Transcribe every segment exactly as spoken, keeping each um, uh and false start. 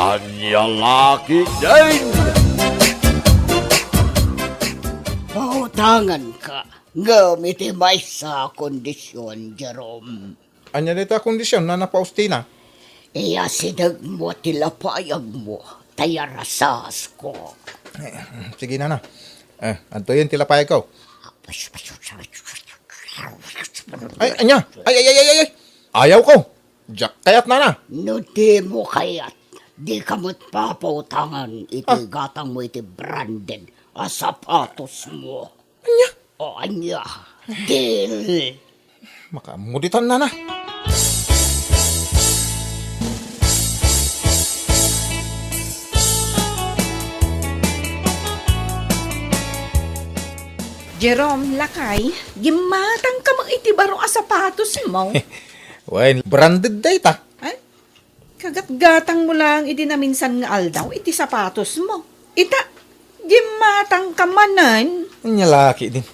Ania la ketdin? Pautanganka, ngem iti maysa a kondisyon, Jerome. Ania dayta a kondisyon, Nana Faustina? Iyasidegmo ti lapayagmo, ta iyarasasko. Eh, sige, Nana. Eh, adtoyen ti lapayagko. Ay, ania? Ay, ay, ay, ay, ay, ay! Ayawko! Diak kayat, Nana! No dimo kayat, dika met papautangan iti Ah. gatangmo iti branded a sapatosmo. Ania? O, ania? Deal! Makaammo ditan, Nana. Jerome, lakay, gimmatangka met iti baro a sapatosmo. Wen, branded dayta. Ay, kagatgatangmo laeng idi naminsan nga aldaw iti sapatosmo. Ita, gimmatangka manen. Ania la ketdin?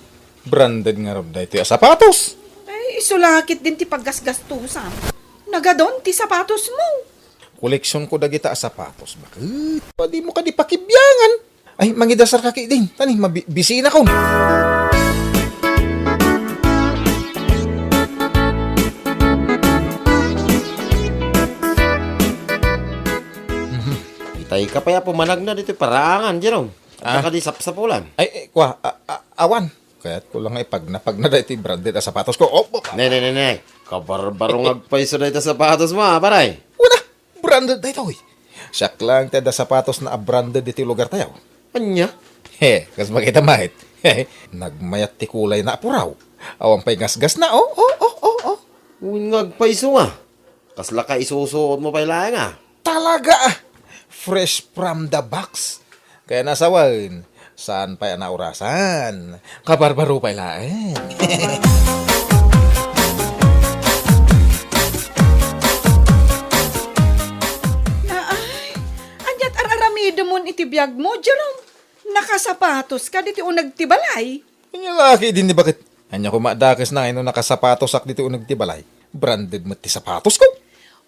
Branded ngarud daytoy a sapatos. Ay, isu la ketdin ti paggasgastusam. Nagadon ti sapatosmo. Koleksionko dagita a sapatos, baket. Padimo kadi pakibiangan. Ay, mangidasarka ketdin. Tani, mabi-, bisinakon. Mhm. Itay ka pay a pumanagna ditoy paraangan, Jerome. Ah. Adda kadi sapsapulan? Ay, eh, kua, a-, a-, awan. Kayatko la nga ipagnapagna daytoy branded a sapatosko. Oh, oh, ah. Ne, ne, ne, ne. Kabarbaro nga agpayso dayta sapatosmo, a, pare. Wen a, branded daytoy. Siak laeng ti adda sapatosna a branded ditoy lugartayo. Ania? He, kas makita met. Nagmayat ti kulayna a puraw. Awan pay gasgasna, oh, oh, oh, oh, oh. Wen nga agpayso nga. Kasla ka isusuotmo pay laeng, a. Talaga, a. Fresh from the box. Kaya nasawen, saan pay a naurasan? Kabarbaro pay laeng. Naay, aniat ar-aramidemon iti biagmo, Jerome? Nakasapatoska ditoy uneg ti balay? Ania la ketdin, baket. Ania koma a dakesna nga inno nakasapatosak ditoy uneg ti balay? Branded met ti sapatosko.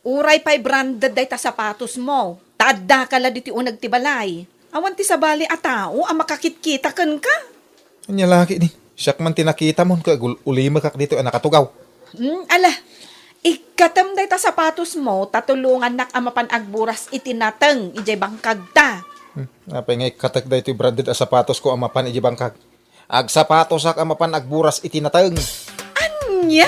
Uray pay branded dayta sapatosmo, ta addaka la ditoy uneg ti balay. Awan ti sabali a tao a makakitkita kenka. Ania la ketdin? Siak man ti nakitamon ket agul-ulimekak ditoy a nakatugaw. Hmm, ala, ikkatem dayta sapatosmo ta tulongannak a mapan agburas iti nateng idiay bangkagta. Hmm, apay nga ikkatek daytoy branded a sapatosko a mapan idiay bangkag? Agsapatosak a mapan agburas iti nateng. Ania?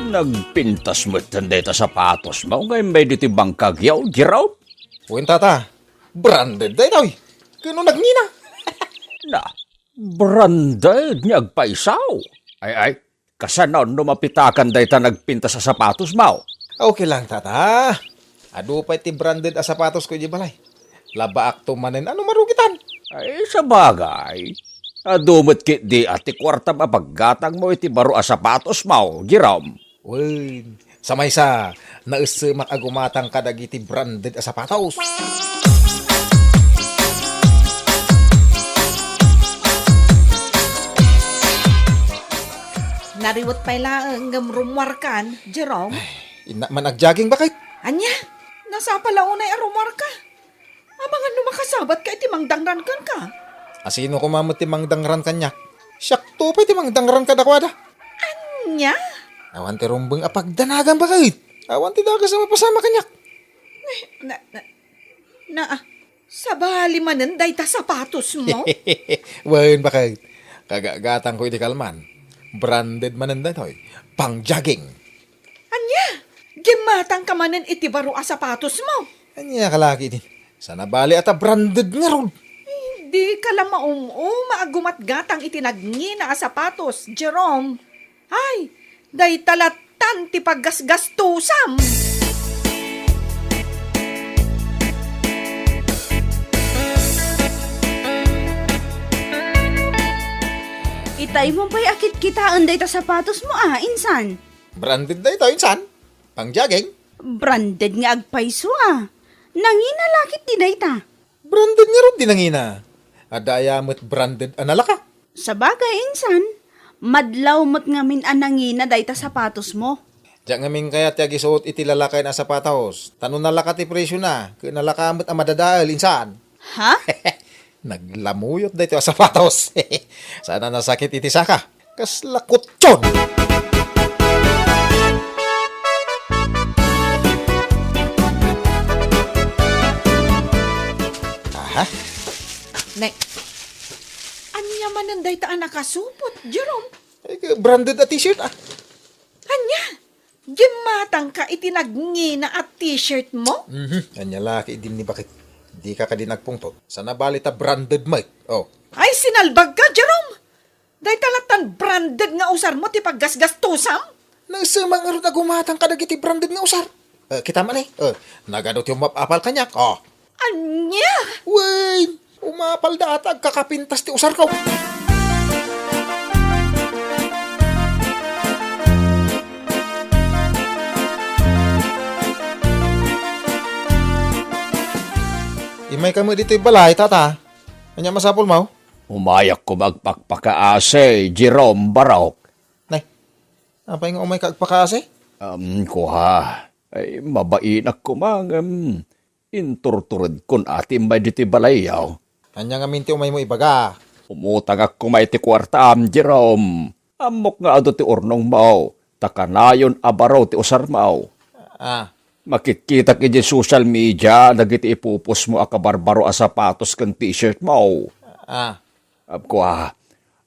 Nagpintas metten dayta sapatosmo nga immay ditoy bangkagyo, Jerome? Wen, tata, branded daytoy. Ket no nagngina? Na, branded nga agpayso. Ay, ay, kasano no mapitakan dayta nagpintas a sapatosmo? Okay lang, tata. Adu pay ti branded a sapatosko idiay balay. Labaakto manen a no marugitan. Ay, sabagay. Adu met ketdi a ti kuartam a paggatangmo iti baro a sapatosmo, Jerome. Wen, sa maysa, naessemak a gumatang kadagiti branded a sapatos. Nariwet pay laeng ngem rummuarkan, Jerome. Ay, innak man agjaging, baket. Ania? Nasapa la unay a rummuarka? Amangan no makasabatka iti mangdangran kenka. Asino koma met ti mangdangran kaniak? Siakto pay ti mangdangran kadakuada. Ania? Awan ti rumbeng a pagdanagan, baket. Awan ti dakes a mapasamak kaniak. Eh, na, na, na, ah, sabali manen dayta sapatosmo? Wen, baket. Kagagatangko iti kalman. Branded manen daytoy. Pang-jogging. Ania? Gimmatangka manen iti baro a sapatosmo? Ania ka la ketdin? Sana bali a ta branded ngarud. Ay, dika la maum-uma a gumatgatang iti nagngina a sapatos, Jerome. Ay, dayta lattan ti paggasgastusam. Itay mo pay a kitkitaen dayta sapatosmo a, insan? Branded dayta, insan. Pang-jogging? Branded nga agpayso a. Nangina la ketdi dayta. Branded ngarud ti nangina. Adda aya met branded a nalaka? Sabagay, insan. Madlaw met ngamin a nangina dayta sapatosmo. Diak ngamin kayat ti agisuot iti lalakayen a sapatos. Ta no nalaka ti presiona, ket nalaka met a madadael, insan. Ha? Naglamuyot daytoy a sapatos. Saan a nasakit iti saka. Kasla kutson! Aha. Ne, ania manen dayta a nakasupot, Jerome? Ay, branded a t-shirt, ah. Ania? Gimmatangka iti nagngina a t-shirtmo? Mhm. Ania la ket idi ni baket. Dika kadi nagpungtot. Saan a bali ta branded met. Oh. Ay, sinalbagka, Jerome! Dayta lattan branded nga usarmo ti paggasgastosam? Naisem ngarud a gumatangka dagiti branded nga usar. Eh, kita man eh. Eh, nagadu ti umap-apal kaniak. Oh. Ania? Wen, umapal da ta agkakapintas ti usarko. Immayka met ditoy balay, tata. Ania masapulmo? Umayak koma agpakpakaasi, Jerome Barok. Nay, apay nga umayka agpakaasi? Um, kua. Ay, mabainak koma ngem inturturedkon a ti immay ditoy balayyo. Ania ngamin ti umaymo ibaga? Umutangak koma iti kuartaam, Jerome. Ammok nga adu ti urnongmo, ta kanayon a baro ti usarmo. Ah. Makitkitak iti social media dagiti ipupusmo a kabarbaro a sapatos ken t-shirtmo. Ah. Kua,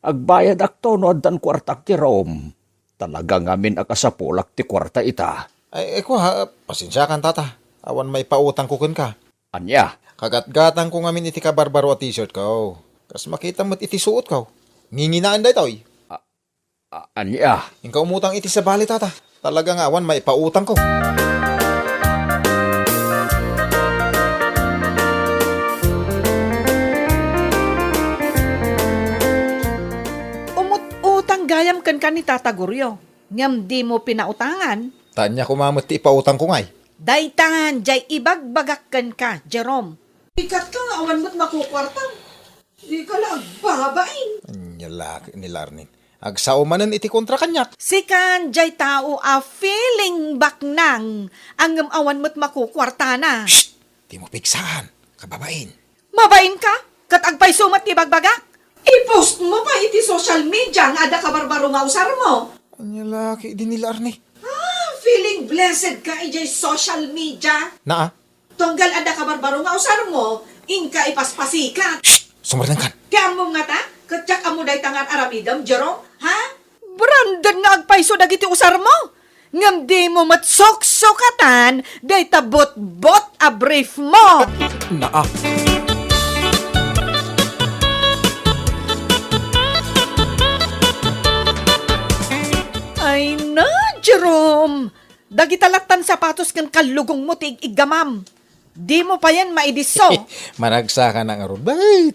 agbayadakto no addan kuartak, Jerome. Talaga ngamin a kasapulak ti kuarta ita. Ay, ay, kua, pasensiakan, tata. Awan maipautangko kenka. Ania? Kagatgatangko ngamin iti kabarbaro a t-shirtko. Kas makitam met iti suotko. Nginginaen daytoy. A-, a-, ania? Inka umutang iti sabali, tata. Talaga nga awan maipautangko. Umut-utang gayam kenka ni Tata Goryo, ngem dimo pinautangan. Ta ania koma met ti ipautangko ngay? Daytan, jay ibagbagak kenka, Jerome. Ikkatka nga awan met makukuartam. Dika la agbabain. Ania la ket ni Larnin. Agsao manen iti kontra kaniak. Sikan, jay tao a feeling baknang, ngem awan met makukuartana. Shh! Dimo pigsaan, kababain. Mabain ka? Ket agpayso met ti bagbagak? I-post mo pa iti social media nga adda kabarbaro nga usarmo. Ania la ket idi ni Larnin. Ah, feeling blessed ka idiay social media. Naa? Tunggal adda kabarbaro nga usarmo, inka ipaspasikat. Shh! Sumardengkan. Ti ammom ngata? Ket diak ammo dayta nga ar-aramidem, Jerome? Ha? Branded nga agpayso dagiti usarmo, ngem dimo met suksukatan dayta butbot a briefmo. Naa. Ay na, Jerome! Dagita lattan sapatos ken kallugongmo ti ig-iggamam. Dimo payen maidisso. Managsakan ngarud, bay.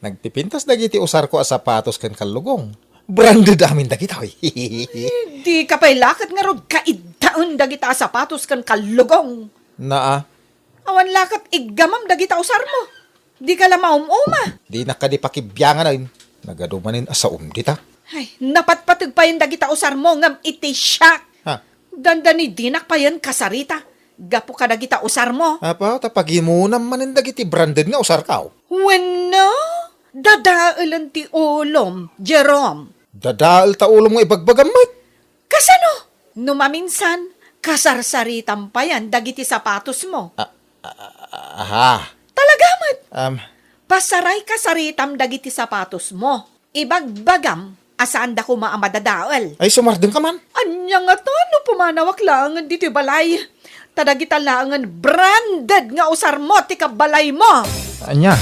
Nagpipintas dagiti usarko a sapatos ken kallugong. Branded amin dagitoy. Dika pay la ket ngarud kaiddaen dagita a sapatos ken kallugong. Naa. Awan la ket iggamam dagita usarmo. Dika la maum-uma. Dinak kadi pakibiangan, ay. Nagadu manen a saom dita. Ay, napatpateg payen dagita usarmo ngem iti siak. Ha? Dandani dinak payen kasarita gapu kadagita usarmo. Apo, ta pagimunam manen dagiti branded nga usarko. Wenno, dadaelen ti ulom, Jerome. Dadael ta ulom nga ibagbagam met. Kasano? No maminsan, kasarsaritam payen dagiti sapatosmo. A-, a-, a-, aha. Talaga met. Um. Pasaray kasaritam dagiti sapatosmo. Ibagbagam a saanda koma a madadael. Ay, sumardengka man. Ania ngata no pumanawak laengen ditoy balay? Ta dagita laengen branded nga usarmo ti kabalaymo. Ania?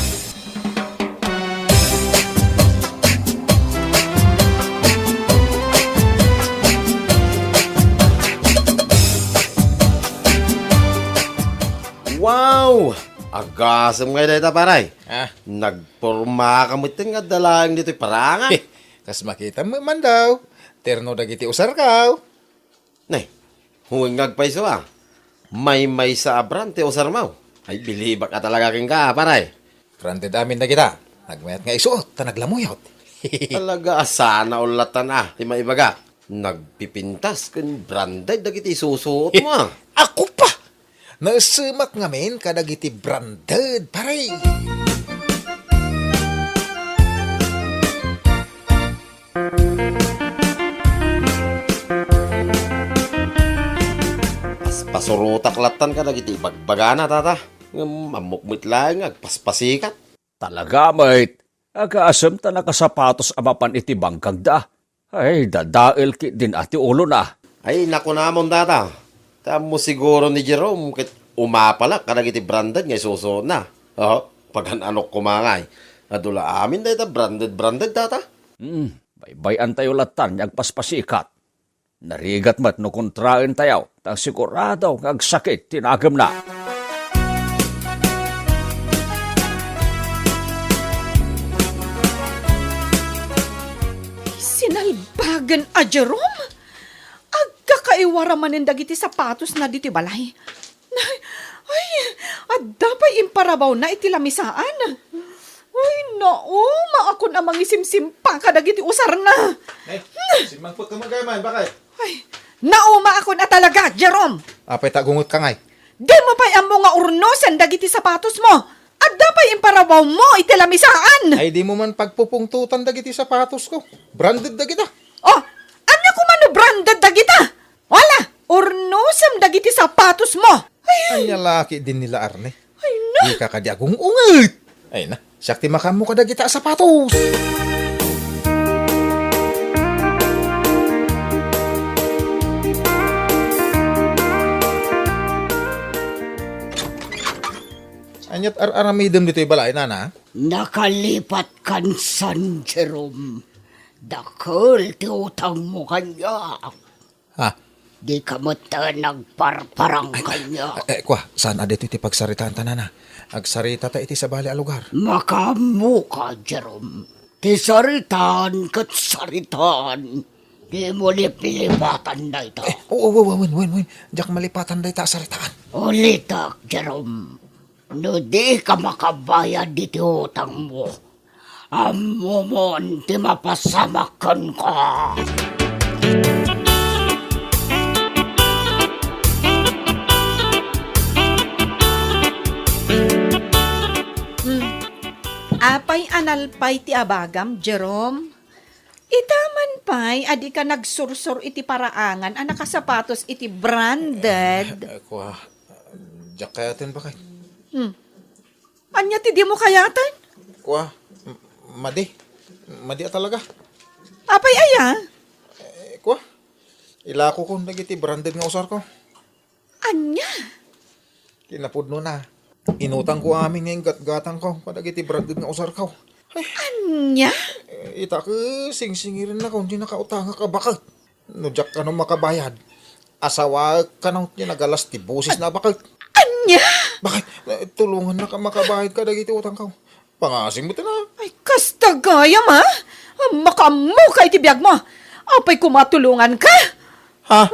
Wow! Agasem ngay dayta, paray. Ah. Nagpormaka metten nga adda laeng ditoy paranga. Kas makitam met man daw. Terno dagiti usarko. Nay, wen nga agpayso a. Maymaysa a brand ti usarmo. Ay, bilibak a talaga kenka, paray. Branded amin dagita. Nagmayat nga isuot, ta naglamuyot. Talaga a sana all lattan a ti maibagak. Nagpipintas ken branded dagiti isusuotmo a. Ako pa! Naessemak ngamin kadagiti branded, pare. Pas-, pasurotak lattan kadagiti ibagbagana, tata. Ngem ammok met laeng nga agpaspasikat. Talaga met, agaasem ta nakasapatos a mapan iti bangkagda. Ay, dadael ketdin a ti ulona. Ay, nakunamon, tata. Ta ammo siguro ni Jerome ket umapalak kadagiti branded nga isusuotna. Oh, pagan-anok koma ngay. Adu la amin dayta branded, branded, tata. Hmm, baybay-antayo lattan nga agpaspasikat. Narigat met no kontraentayo, ta sigurado nga agsakit ti nagemna. Sinalbagen a Jerome! Agkakaiwara manen dagiti sapatosna ditoy balay. Ay, ay, adda pay imparawawna iti lamisaan. Ay, nauma akon a mangisimsimpa kadagiti usarna. Nay, simmangpet ka man kayo man, bakit? Ay, nauma akon a talaga, Jerome. Apay ta agunget ka ngay? Dimo pay ammo nga urnosen dagiti sapatosmo. Adda pay imparawawmo iti lamisaan. Ay, dimo man pagpupungtotan dagiti sapatosko. Branded dagita. Oh, ania koma no branded dagita? Wala, urnosem dagiti sapatosmo. Ay, ania la ketdin ni la Arne? Ay, na. Dika kadi agung-unget. Ay, na. Siak ti makaammo kadagita a sapatos. Ania't ar-aramidem ditoy balay, nana? Nakalipat kan San Jerome. Dakel ti utangmo kaniak. Ha? Dika met nagparparang kaniak. Eh, kua, saan a ditoy ti pagsaritaan ta, nana? Agsarita ta iti sabali a lugar. Makaammoka, Jerome. Ti saritaan ket saritaan. Dimo lipilipatan dayta. Eh, oo, oo, wen, wen, wen. Diak malipatan dayta a saritaan. Ulitek, Jerome. No dika makabayad iti utangmo, ammomon ti mapasamak kenka. Hmm. Apay a nalpay ti abagam, Jerome? Ita man pay a dika nagsursor iti paraangan a nakasapatos iti branded. Eh, kua, diak kayaten, baket. Hmm. Ania ti dimo kayaten? Kua, m-, madi. Madi a talaga. Apay aya? Eh, kua, ilakokon dagiti branded nga usarko. Ania? Kinapudnona, inutangko amin nga inggatgatangko kadagiti branded nga usarko. Ay. Ania? Eh, ita ket singsingirennakon ti nakautangak a baket. No diak kano makabayad, asawaek kano ti nagalas ti bosesna a baket. Ania? Baket, eh, tulongannak a makabayad kadagiti utangko. Pangasim met na. Ay, kasta gayam, a? Makaammoka iti biagmo. Apay koma tulonganka? Ha?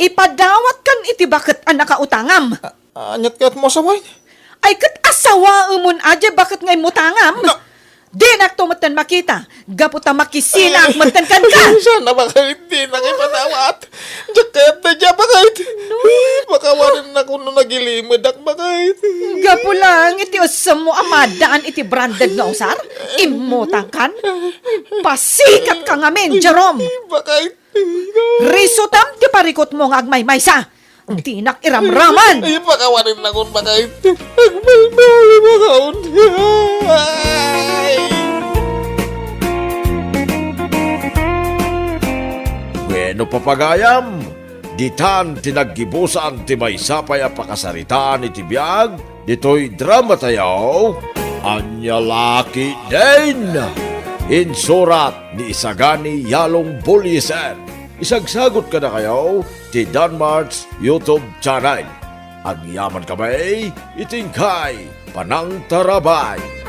Ipadawatkan iti baket a nakautangam. A-, aniat kayatmo a sawen? Ay, ket asawaemon a diay baket nga immutangam. Na- Dinakto metten makita. Gapu ta makisinaak metten kenka. Sana baket dinak ipadawat. Diak kayat daydiay a baket. No. Makawarinnak no nagilimedak, baket. Gapu laeng iti ussemmo a maddaan iti branded nga usar, immutangkan. Pasikatka ngamin, Jerome. Baket. Risutam ti parikutmo nga agmaymaysa. Dinak iramraman. Ay, pakawarinakon, baket. Agbalbal, baket. Ay. Bueno, papagayam, ditan ti naggibusan ti maysa pay a pakasaritaan iti biag ditoy dramatayo, Ania La Ketdin. Insurat ni Isagani Yalong Bullieser. Isagsagot kadakayo ti Danmart's YouTube channel. Agyaman kami iti inkay panangtarabay.